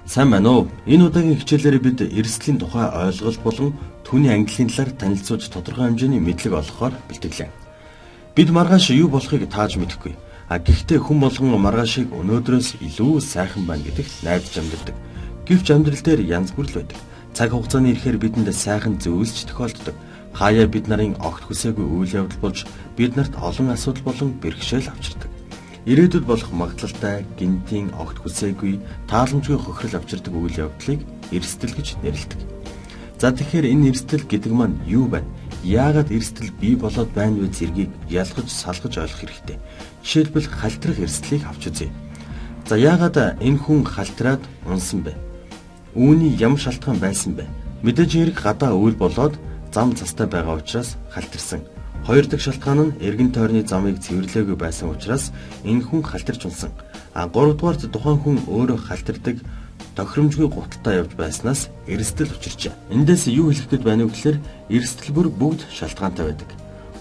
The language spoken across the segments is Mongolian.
Сайн байна уу? Энэ удаагийн хичээлээр бид эрсдлийн тухай ойлголт болон түүний ангиллын талаар танилцуулж тодорхой хэмжээний мэдлэг олгохоор бэлтгэлээ. Бид маргааш юу болохыг тааж мэдэхгүй. А гэхдээ хүн болгон маргаашийг өнөөдрөөс илүү сайхан байна гэдэгт найдаж амьдардаг. Гэвч амьдрал дээр янз бүр л байдаг. Цаг хугацааны ирэхээр бидэнд сайхан зүйлс ч тохиолддог. Хаяа бид нарын огт хүсээгүй үйл явдал болж бид нарт олон асуудал болон бэрхшээл авчирдаг. Ирээдүйд болох магадлалтай гинтийн огт хүсээгүй тааламжгүй хохирол авчирдаг үйл явдлыг эрсдэл гэж нэрлэдэг. За, тэгэхээр энэ эрсдэл гэдэг маань юу байна? Яагаад эрсдэл бий болоод байна вэ зэргийг ялгаж салгаж ойлгох хэрэгтэй. Жишээлбэл, халтрах эрсдлийг авч үзье. За, яагаад энэ хүн халтраад унсан бэ? Үүний ямар шалтгаан байсан бэ? Мэдээж хэрэг гадаа үйл болоод зам цастай байгаа учраас халтарсан. Хоёр дахь шалтгаан нь эргэн тойрны замыг цэвэрлээгүй байсан учраас энэ хүн халтарч унсан. А гуравдугаарт тухайн хүн өөрөө халтардаг тохиромжгүй гуталтай явж байснаас эрсдэл учирчээ. Эндээс юу хэлэх гээд байна вэ гэхээр эрсдэл бүр бүгд шалтгаантай байдаг.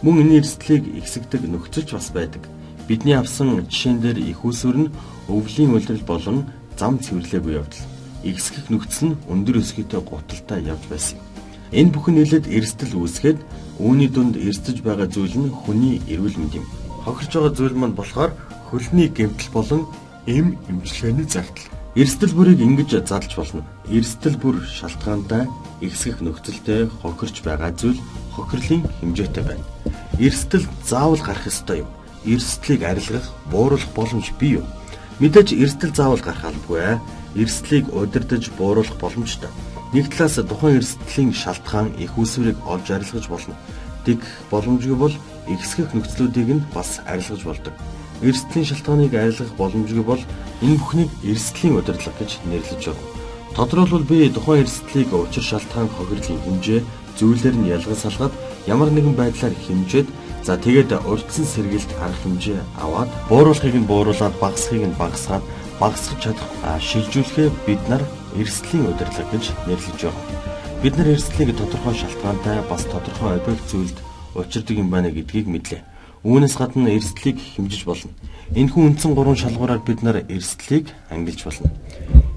Мөн энэ эрсдлийг ихсэгдэг нөхцөл ч бас байдаг. Бидний авсан жишээн дээр их үүсвэр нь өвлийн улирал болон зам цэвэрлээгүй явдал. Ихсгэх нөхцөл нь өндөр өсгийтэй гуталтай явж байсан юм. Энэ бүхэн нийлээд эрсдэл үүсгээд үүний дунд эрсдэж байгаа зүйл нь хүний эрүүл мэнд юм. Хохирч байгаа зүйл маань болохоор хөлний гэмтэл болон эм эмчилгээний зардал. Эрсдэл бүрийг ингэж задлж болно. Эрсдэл бүр шалтгаантай, ихсгэх нөхцөлтэй, хохирч байгаа зүйл хохирлын хэмжээтэй байна. Эрсдэл заавал гарах ёстой юм. Эрсдлийг арилгах, бууруулах боломж бий юу? Мэдээж эрсдэл заавал гарах албагүй. Эрсдлийг удирдах, бууруулах боломжтой. Нэг талаас тухайн эрсдлийн шалтгаан, их үүсвэрийг олж арилгаж болно. Тэгэх боломжгүй бол ихсгэх нөхцлүүдийг нь бас арилгаж болдог. Эрсдлийн шалтгааныг арилгах боломжгүй бол энэ бүхнийг эрсдлийн удирдлага гэж нэрлэж байна. Тодорхойлбол би тухайн эрсдлийг учир, шалтгаан, хохирлын хэмжээ зүйлээр нь ялгаж салгаад ямар нэгэн байдлаар хэмжээд, за, тэгээд урьдчилан сэргийлэх арга хэмжээ аваад, бууруулахыг нь бууруулад, багасхыг нь багасгаад, багасгах чадах шилжүүлэхээ бид нар эрсдлийн удирдлага гэж нэрлэж байгаа. Бид нар эрсдлийг тодорхой шалтгаантай, бас тодорхой объект зүйлд учирдаг юм байна гэдгийг мэдлээ. Үүнээс гадна эрсдлийг хэмжиж болно. Энэхүү үндсэн гурван шалгуураар бид нар эрсдлийг ангилж болно.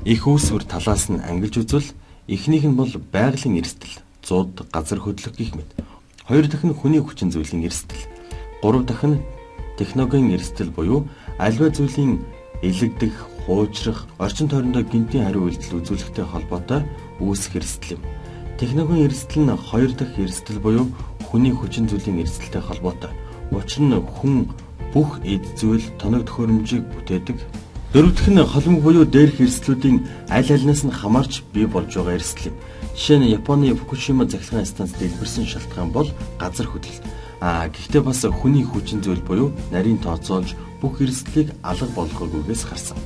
Их үүсвэр талаас нь ангилж үзвэл эхнийх нь бол байгалийн эрсдэл, зуд, газар хөдлөх гэх мэт. Хоёр дахь нь хүний хүчин зүйлийн эрсдэл. Гурав дахь нь технологийн эрсдэл буюу аливаа зүйлийн элэгдэх, хуучрах, орчин тойрондоо гэнэтийн хариу үйлдэл үзүүлэхтэй холбоотой үүсэх эрсдэл юм. Технологийн эрсдэл нь хоёр дахь эрсдэл буюу хүний хүчин зүйлийн эрсдэлтэй холбоотой. Учир нь хүн бүх эд зүйл, тоног төхөөрөмжийг бүтээдэг. Дөрөв дэх нь холимог буюу дээрх эрсдлүүдийн аль альнаас нь хамаарч бий болж байгаа эрсдэл юм. Жишээ нь, Японы Фукушима цахилгаан станц дэлбэрсэн шалтгаан бол газар хөдлөлт. А гэхдээ бас хүний хүчин зүйл буюу нарийн тооцоолж бүх эрсдлийг алга болгохгүйгээс гарсан.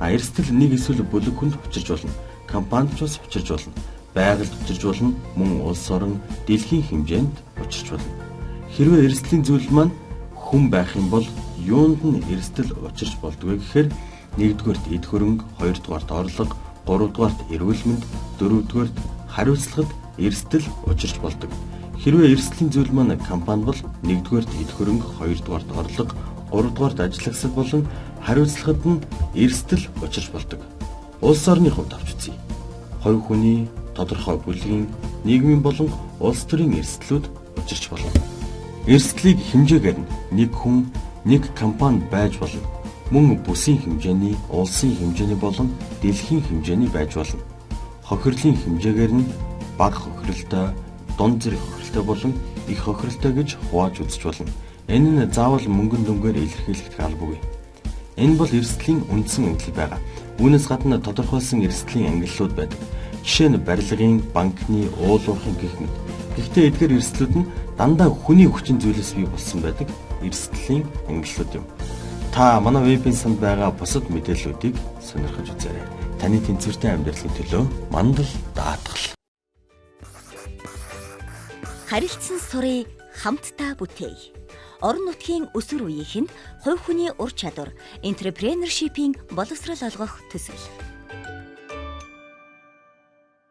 А эрсдэл нэг эсвэл бүлэг хүнд учирч болно. Компанид ч бас учирч болно. Байгальд учирч болно. Мөн улс орон, дэлхийн хэмжээнд учирч болно. Хэрвээ эрсдлийн зүйл маань хүн байх юм бол юунд нь эрсдэл учирч болдог вэ гэхээр нэгдүгээрт эд хөрөнгө, хоёрдугаарт орлого, гуравдугаарт эрүүл мэнд, дөрөвдүгээрт хариуцлагад эрсдэл учирч болдог. Хэрвээ эрсдлийн зүйл маань компани бол нэгдүгээрт эд хөрөнгө, хоёрдугаарт орлого, гуравдугаарт ажил болон хариуцлагад нь эрсдэл учирч болдог. Улс орны хувьд авч үзье. Хувь хүний, тодорхой бүлгийн, нийгмийн болон улс төрийн эрсдлүүд учирч болно. Эрсдлийг хэмжээгээр нь нэг хүн, нэг компани байж болно. Мөн бүсийн хэмжээний, улсын хэмжээний болон дэлхийн хэмжээний байж болно. Хохирлын хэмжээгээр нь бага хохиролтой, дунд зэрэг хохиролтой болон их хохиролтой гэж хувааж үзэж болно. Энэ нь заавал мөнгөн дүнгээр илэрхийлэгдэх албагүй. Энэ бол эрсдлийн үндсэн ангилал байгаа. Үүнээс гадна тодорхойлсон эрсдлийн ангиллууд байдаг. Жишээ нь, барилгын, банкны, уул уурхайн гэх мэт. Гэхдээ эдгээр эрсдлүүд нь дандаа хүний хүчин зүйлээс бий болсон байдаг эрсдлийн ангиллууд юм. Та манай вебийн санд байгаа бусад мэдээллүүдийг сонирхож үзээрэй. Таны тэнцвэртэй амьдралын төлөө мандал даатгал. Харилцан сурыг хамтдаа бүтээе. Орон нутгийн өсвөр үеийнхэнд хувь хүний ур чадвар, entrepreneurship-ийн боловсрол олгох төсөл.